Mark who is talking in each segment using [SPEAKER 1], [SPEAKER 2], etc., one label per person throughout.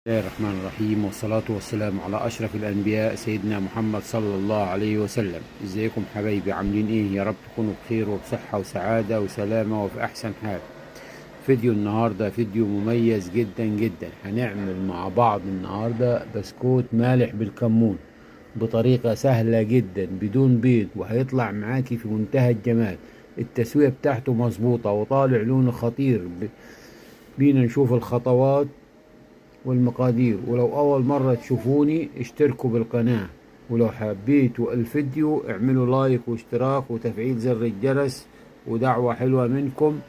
[SPEAKER 1] الله الرحمن الرحيم، والصلاة والسلام على أشرف الأنبياء سيدنا محمد صلى الله عليه وسلم. ازيكم حبايبي؟ عاملين ايه؟ يا رب تكونوا بخير وبصحة وسعادة وسلامة وفي أحسن حال. فيديو النهاردة فيديو مميز جدا جدا. هنعمل مع بعض النهاردة بسكوت مالح بالكمون بطريقة سهلة جدا بدون بيض، وهيطلع معاكي في منتهى الجمال. التسوية بتاعته مظبوطة وطالع لونه خطير. بينا نشوف الخطوات والمقادير. ولو أول مرة تشوفوني اشتركوا بالقناة، ولو حبيتوا الفيديو اعملوا لايك واشتراك وتفعيل زر الجرس، ودعوة حلوة منكم.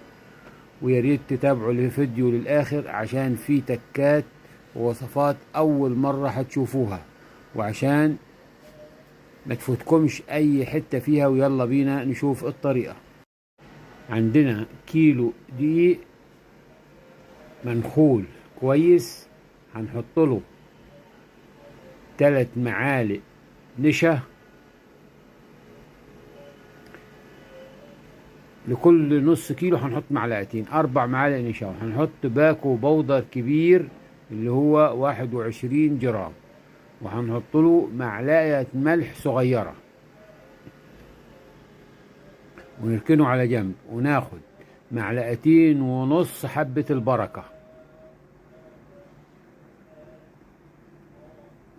[SPEAKER 1] وياريت تتابعوا الفيديو للآخر عشان في تكات ووصفات أول مرة هتشوفوها، وعشان ما تفوتكمش أي حتة فيها. ويلا بينا نشوف الطريقة. عندنا كيلو دقيق منخول كويس، هنحط له 3 معالق نشا لكل نص كيلو، هنحط معلقتين، 4 معالق نشا. وهنحط باكو بودر كبير اللي هو 21 جرام، وهنحط له معلقة ملح صغيرة، ونركنه على جنب. وناخد 2.5 معلقة حبة البركة،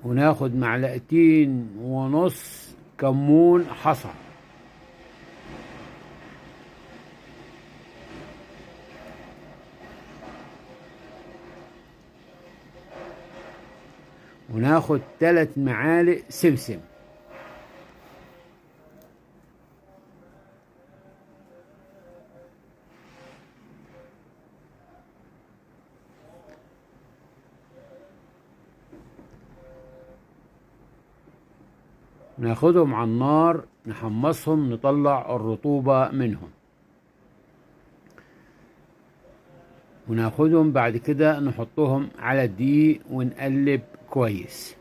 [SPEAKER 1] وناخد 2.5 معلقة كمون حصى، وناخد 3 معالق سمسم، ناخدهم على النار نحمصهم، نطلع الرطوبة منهم، وناخدهم بعد كده نحطهم على الدقيق ونقلب كويس.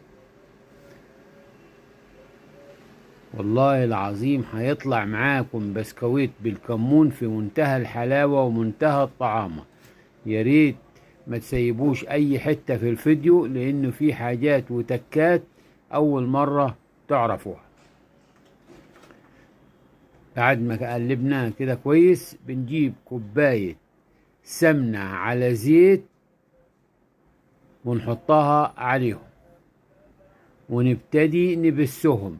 [SPEAKER 1] والله العظيم هيطلع معاكم بسكويت بالكمون في منتهى الحلاوة ومنتهى الطعامة. ياريت ما تسيبوش اي حتة في الفيديو، لانه في حاجات وتكات اول مرة تعرفوها. بعد ما قلبناها كده كويس، بنجيب كوباية سمنة على زيت ونحطها عليهم، ونبتدي نبسهم.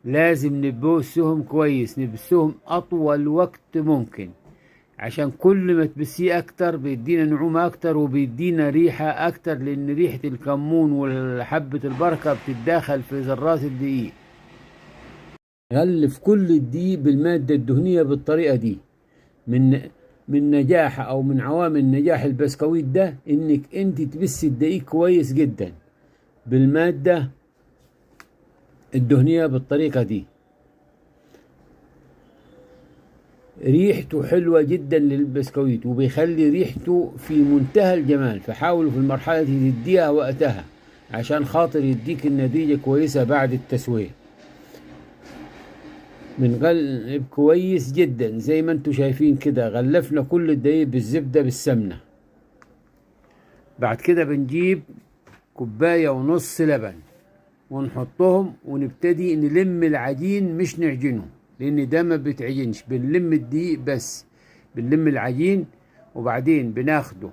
[SPEAKER 1] لازم نبسهم كويس، نبسهم أطول وقت ممكن، عشان كل ما تبسيه أكتر بيدينا نعومة أكتر وبيدينا ريحة أكتر، لأن ريحة الكمون وحبة البركة بتتداخل في ذرات الدقيق. غلف كل الدقيق بالمادة الدهنية بالطريقة دي. من نجاح أو من عوامل نجاح البسكويت ده إنك أنت تبسي الدقيق كويس جدا بالمادة الدهنية بالطريقة دي. ريحته حلوة جدا للبسكويت وبيخلي ريحته في منتهى الجمال، فحاولوا في المرحلة دي تديها وقتها عشان خاطر يديك النتيجة كويسة بعد التسوية. بنغلب كويس جدا زي ما انتم شايفين كده، غلفنا كل الدقيق بالزبدة بالسمنة. بعد كده بنجيب 1.5 كوباية لبن ونحطهم، ونبتدي نلم العجين، مش نعجنه لان ده ما بيتعجنش، بنلم الدقيق بس، بنلم العجين. وبعدين بناخده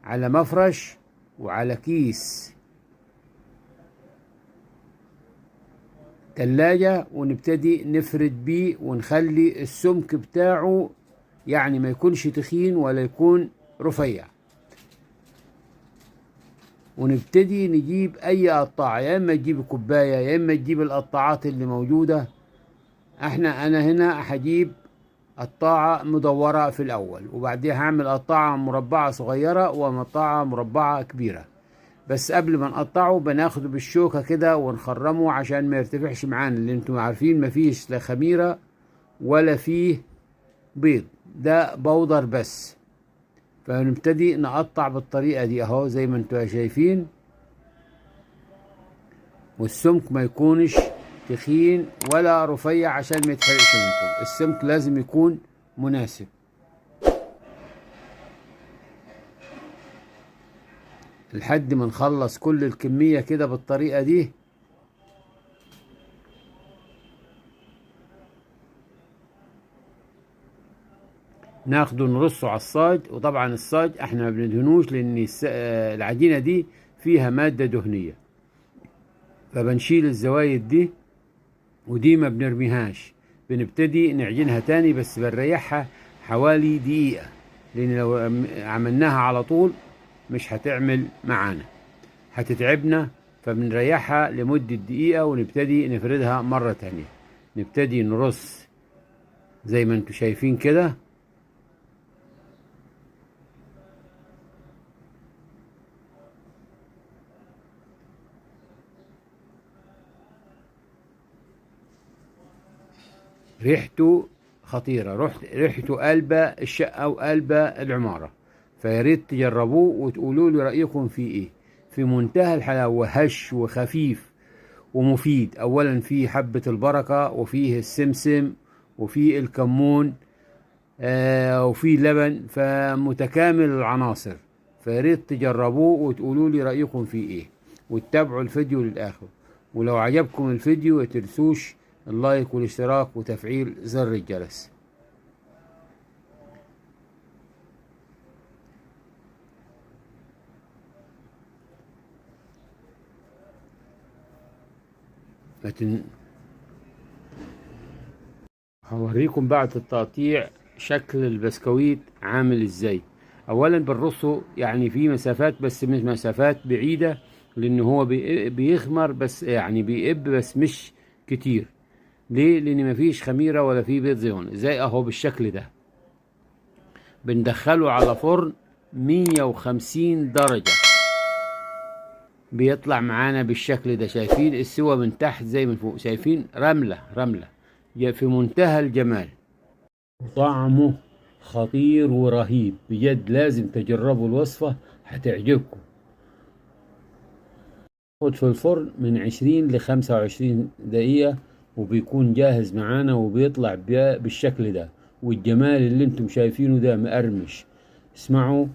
[SPEAKER 1] على مفرش وعلى كيس تلاجة، ونبتدي نفرد بيه ونخلي السمك بتاعه يعني ما يكونش تخين ولا يكون رفيع. ونبتدي نجيب اي قطاعة، يا اما تجيب كوباية يا اما تجيب القطاعات اللي موجودة. انا هنا هجيب قطاعة مدورة في الاول، وبعديها هعمل قطاعة مربعة صغيرة وقطاعة مربعة كبيرة. بس قبل ما نقطعه بناخده بالشوكة كده ونخرمه عشان ما يرتفعش معانا، اللي انتم عارفين مفيش لا خميرة ولا فيه بيض، ده بودر بس. فنبتدي نقطع بالطريقة دي اهو زي ما انتم شايفين، والسمك ما يكونش تخين ولا رفيع عشان ما يتحرقش منكم، السمك لازم يكون مناسب. لحد ما نخلص كل الكمية كده بالطريقة دي. ناخده نرصه على الصاج، وطبعا الصاج احنا ما بندهنوش لان العجينة دي فيها مادة دهنية، فبنشيل الزوايد دي، ودي ما بنرميهاش، بنبتدي نعجنها تاني، بس بنريحها حوالي دقيقة، لان لو عملناها على طول مش هتعمل معانا، هتتعبنا، فبنريحها لمدة دقيقة ونبتدي نفردها مرة تانية. نبتدي نرص زي ما انتم شايفين كده. ريحته خطيرة، ريحته قلبة الشقة وقلبة العمارة، فياريت تجربوه وتقولوا لي رأيكم فيه ايه. في منتهى الحلاوة، هش وخفيف ومفيد. اولا فيه حبة البركة، وفيه السمسم، وفيه الكمون، وفيه لبن، فمتكامل العناصر. فياريت تجربوه وتقولوا لي رأيكم فيه ايه، وتتابعوا الفيديو للآخر. ولو عجبكم الفيديو ما تنسوش اللايك والاشتراك وتفعيل زر الجرس. لكن هوريكم بعد التقطيع شكل البسكويت عامل ازاي. اولا بنرصه يعني في مسافات، بس مش مسافات بعيدة، لان هو بيخمر بس، يعني بيقب بس مش كتير. ليه؟ لان مفيش خميرة ولا في بيض زيون. زي اهو بالشكل ده. بندخله على فرن 150 درجة، بيطلع معانا بالشكل ده. شايفين السوا من تحت زي من فوق، شايفين رملة رملة في منتهى الجمال. طعمه خطير ورهيب بجد، لازم تجربوا الوصفة هتعجبكم. خد في الفرن من 20 ل 25 دقيقة وبيكون جاهز معانا، وبيطلع بالشكل ده والجمال اللي انتم شايفينه ده، مقرمش. اسمعوا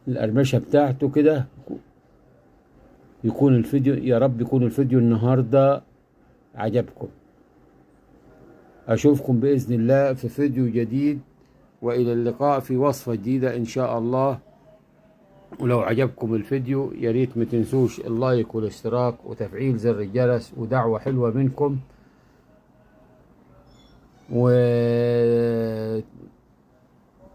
[SPEAKER 1] القرمشة بتاعته كده. يكون الفيديو، يا رب يكون الفيديو النهاردة عجبكم. أشوفكم بإذن الله في فيديو جديد، وإلى اللقاء في وصفة جديدة إن شاء الله. ولو عجبكم الفيديو يا ريت ما تنسوش اللايك والاشتراك وتفعيل زر الجرس، ودعوة حلوة منكم،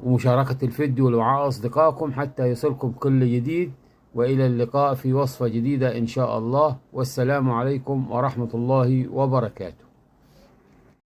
[SPEAKER 1] ومشاركة الفيديو مع أصدقائكم حتى يصلكم كل جديد. وإلى اللقاء في وصفة جديدة إن شاء الله، والسلام عليكم ورحمة الله وبركاته.